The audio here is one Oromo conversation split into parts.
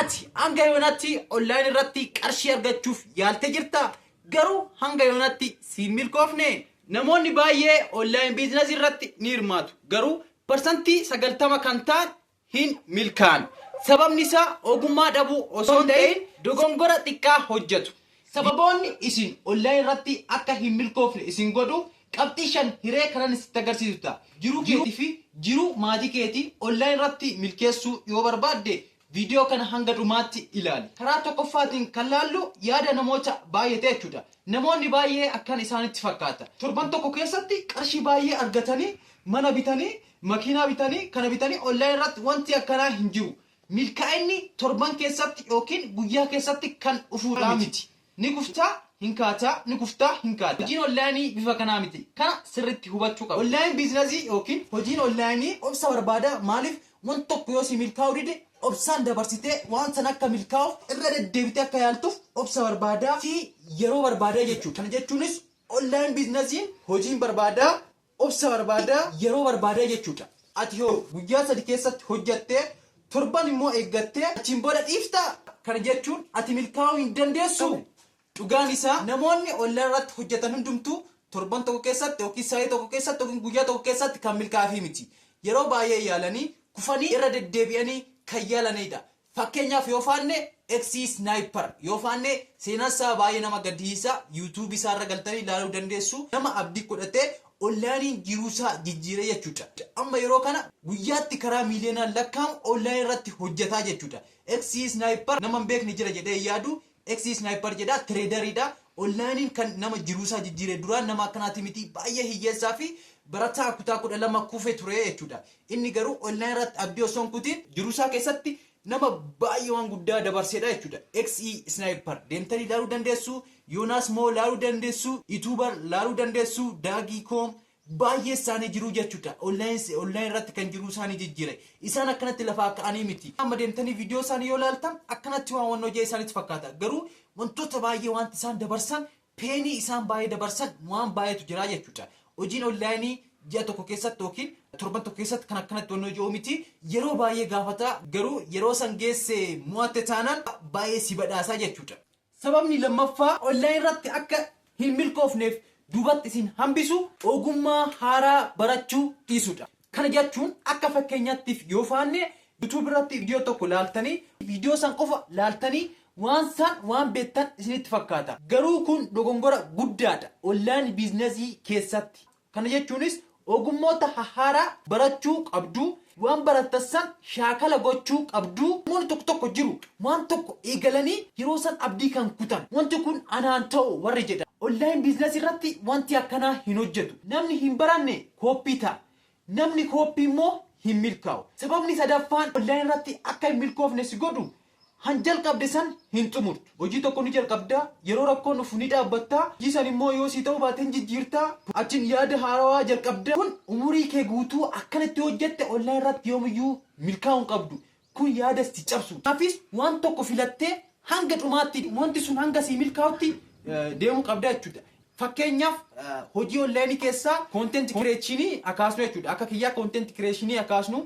Ati hanga yoonaatti online irratti qarshii argachuuf yaaltee jirtaa? Garuu hanga yoonaatti siin milkoofne? Namoonni baay'ee online business irratti ni hirmaatu. Garuu 90% kan ta'an hin milkaa'an. Sababni isaa ogummaa dhabuu osoo hin ta'in dogongora xiqqaa hojjetu. Sababoonni isin online irratti akka hin milkoofne isin godhu qabxii 5 hiree kanan sitti agarsiisu ta'a. Jiruu keetii fi jiruu maatii keetii online irratti milkeessuu yoo barbaadde viidiyoo kana hanga dhumaatti ilaali. Karaa tokkoffaatiin kan laallu yaada namoota baay'eeti jechuudha. Namoonni baay'ee akkan isaanitti fakkaata. Torban tokko keessatti qarshii baay'ee argatanii mana bitanii, makiinaa bitanii, kana bitanii online irratti wanti akkanaa hin jiru. Milkaa'inni torban keessatti yookiin guyyaa keessatti kan dhufuudha miti. Ni kuftaa hin kaataa, ni kuftaa hin kaataa. Hojiin online bifa kanaa miti. Kana sirriitti hubachuu qabda. Online business yookiin hojiin online obsa barbaada. Maaliif wanti tokko yoo si milkaa'uu dide obsaan dabarsitee waan san akka milkaa'uuf irra deddeebitee akka yaaltuuf obsa barbaadaa fi yeroo barbaadaa jechuudha. Kana jechuunis online businessiin hojiin barbaadaa, obsa barbaadaa, yeroo barbaadaa jechuudha. Ati hoo guyyaa 3 keessatti hojjattee torban immoo eeggattee achiin booda dhiiftaa? Kana jechuun ati milkaa'uu hin dandeessu. Dhugaan isaa namoonni online irratti hojjetan hundumtuu torban tokko keessatti yookiin sa'aatii tokko keessatti yookiin guyyaa tokko keessatti kan milkaa'aafii miti. Yeroo baay'ee yaalanii kufanii irra deddeebi'anii kan yaalanidha. Fakkeenyaaf yoo faanne XE Sniper yoo faanne seenaan isaa baay'ee nama gaddisiisa. YouTube isaa irra galtanii ilaaluu dandeessu. Nama abdii godhatee onlaayiniin jiruu isaa jijjiire jechuudha. Amma yeroo kana guyyaatti karaa miiliyoonaan lakkaa'amu online irratti hojjetaa jechuudha. XE Sniper nama hin beekne jira jedhee hin yaadu. XE Sniper jedha traderidha. Onlaayiniin kan nama jiruu isaa jijjiire duraan nama akkanaati miti, baay'ee hiyyeessaa fi barataa kutaa 12 kufe ture jechuudha. Inni garuu online irratti abdii osoo hin kutiin jiruu isaa keessatti nama baay'ee waan guddaa dabarseedha jechuudha. XE Sniper deemtanii ilaaluu dandeessu, Yoonaas Moo ilaaluu dandeessu, YouTuber ilaaluu dandeessu, Daagii Koom baay'ee isaanii jiru jechuudha. Online irratti kan jiruu isaanii jijjiire. Isaan akkanatti lafaa ka'anii miti. Amma deemtanii viidiyoo isaanii yoo ilaaltan akkanatti waan hojii isaaniitti fakkaata. Garuu wantoota baay'ee wanti isaan dabarsan, painii isaan baay'ee dabarsan waan baay'eetu jira jechuudha. Hojiin onlaayinii ji'a tokko keessatti yookiin torban tokko keessatti kan akkanatti wanni hojii miti. Yeroo baay'ee gaafata, garuu yeroo san geesse mo'atte taanaan baay'ee si badhaasaa jechuudha. Sababni lammaffaa online irratti akka hin milkoofneef duubatti isin hambisu ogummaa haaraa barachuu dhiisuudha. Kana jechuun akka fakkeenyaattiif yoo faanne YouTube irratti viidiyoo tokko laaltanii viidiyoo san qofa laaltanii waan san waan beektan isinitti fakkaata. Garuu kun dogongora guddaadha online business keessatti. Kana jechuunis ogummoota hahaaraa barachuu qabdu, waan barattan san shaakala gochuu qabdu. Namoonni tokko tokko jiru waan tokko eegalanii yeroo san abdii kan kutan, wanti kun anaan ta'u warri jedhan. Online business irratti wanti akkanaa hin hojjetu. Namni hin baranne copy ta'a. Namni copy immoo hin milkaa'u. Sababni sadaffaan online irratti akka hin milkoofne si godhu han jalqabde san hin xumurtu. Hojii tokko ni jalqabda, yeroo rakkoon dhufu ni dhaabbatta, hojii san immoo yoo sii ta'uu baate hin jijjiirta, achiin yaada haarawaa jalqabda. Kun umurii kee guutuu akkanatti hojjette online irratti yoomiyyuu milkaa'uu hin qabdu. Kun yaada si cabsu. Kanaafis waan tokko filattee hanga dhumaatti wanti sun hanga sii milkaa'utti deemuu qabda jechuudha. Fakkeenyaaf hojii onlaayinii keessaa content creation akaasnu jechuudha. Akka kiyyaa content creation akaasnu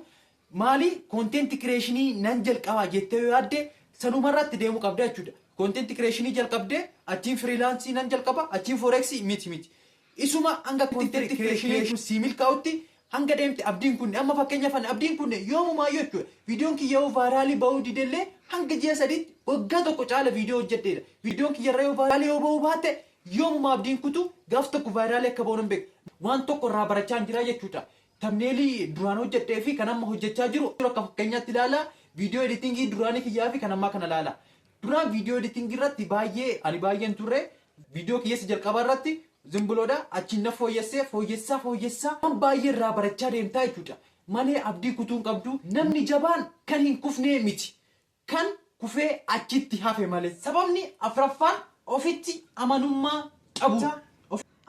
maali, content creation nan jalqabaa jettee yoo yaadde sanumarratti deemuu qabda jechuudha. Content creation jalqabdee achiin freelance nan jalqaba, achiin forex miti miti. Isuma hanga content creation sii milkaa'utti hanga deemte abdiin kunne. Amma fakkeenyaaf ani abdiin kunne yoomumaayyuu jechuudha. Viidiyoon kiyya yoo viral bahuu didellee hanga ji'a 3tti waggaa tokko caala viidiyoo hojjedheedha. Viidiyoon kiyyarra yoo viral yoo bahuu baate yoomuma abdiin kutu, gaaf tokko viral akka bahu nan beeka. Waan tokko irraa barachaa jira jechuudha. Thumbnail duraan hojjedhee fi kan amma hojjechaa jiru akka fakkeenyaatti ilaala. Viidiyoo editing duraanii kiyyaa fi kan ammaa kana ilaala. Duraan viidiyoo editing irratti baay'ee ani baay'een turre, viidiyoo kiyyeessa jalqabaa irratti zimbuloodha. Achiin na fooyyessee fooyyessaa fooyyessaa waan baay'ee irraa barachaa deemtaa jechuudha. Malee abdii kutuu hin qabdu. Namni jabaan kan hin kufnee miti. Kan kufee achitti hafe malee. Sababni afraffaan ofitti amanummaa dhabu.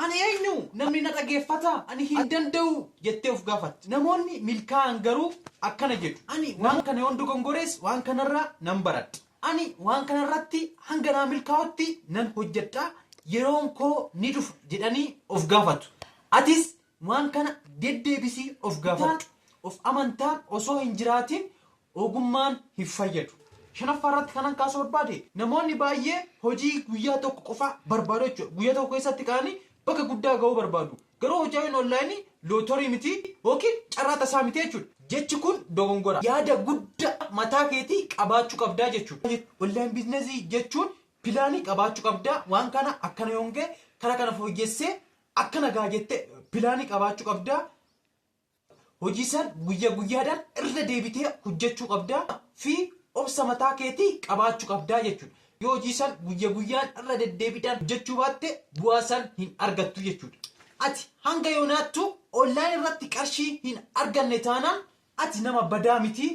Ani eenyu? Namni na dhageeffata? Ani hin danda'u jettee of gaafatti. Namoonni milkaa'an garuu akkana jedhu. Ani waan kana yoon dogongorees waan kanarraa nan baradha. Ani waan kanarratti hanga naa milkaa'utti nan hojjedha. Yeroon koo ni dhufa jedhanii of gaafatu. Atis waan kana deddeebisii of gaafadhu. Of amantaan osoo hin jiraatin ogummaan hin fayyadu. Shanaffaa irratti kanan kaasuu barbaade, namoonni baay'ee hojii guyyaa tokko qofa barbaadu jechuudha. Guyyaa tokko keessatti ka'anii bakka guddaa ga'uu barbaadu. Garuu hojiin onlaayinii lootorii miti yookiin carraa tasaa miti jechuudha. Jechi kun dogongora. Yaada guddaa mataa keetii qabaachuu qabdaa jechuudha. Online business jechuun pilaanii qabaachuu qabdaa. Waan kana akkana yoon ga'e, karaa kana fooyyessee akkana ga'a jettee pilaanii qabaachuu qabdaa. Hojii san guyyaa guyyaadhaan irra deebitee hojjechuu qabdaa fi obsa mataa keetii qabaachuu qabdaa jechuudha. Yoo hojii san guyyaa guyyaan irra deddeebiidhaan hojjechuu baatte, bu'aa san hin argattu jechuudha. Ati hanga yoonaattu online irratti qarshii hin arganne taanaan, ati nama badaa miti,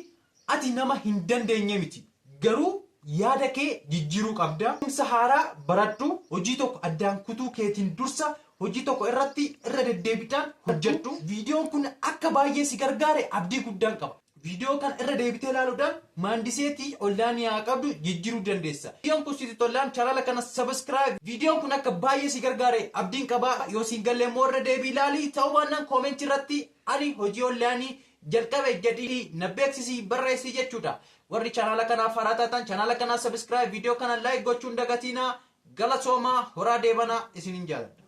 ati nama hin dandeenye miti. Garuu yaada kee jijjiiruu qabda. Beekumsa haaraa baradhu. Hojii tokko addaan kutuu keetiin dursa hojii tokko irratti irra deddeebiidhaan hojjedhu. Viidiyoon kun akka baay'ee si gargaare abdii guddaan qaba. Viidiyoo kana irra deebitee ilaaluudhaan mindsetii onlaayinii haa qabdu jijjiiruu dandeessa. Viidiyoon kun sitti tolaan chaanaala kana subscribe. Viidiyoon kun akka baay'ee si gargaare abdiin qaba. Yoo siin galle immoo irra deebii ilaali. Ta'uu baannaan koomentii irratti "Ani hojii onlaayinii jalqabe" jedhii na beeksisii, barreessii jechuudha. Warri chaanaala kanaaf haaraa taatan chaanaala kanaa subscribe, viidiyoo kana like gochuun dagatiinaa. Galatoomaa, horaa deebanaa, isinin jaaladha.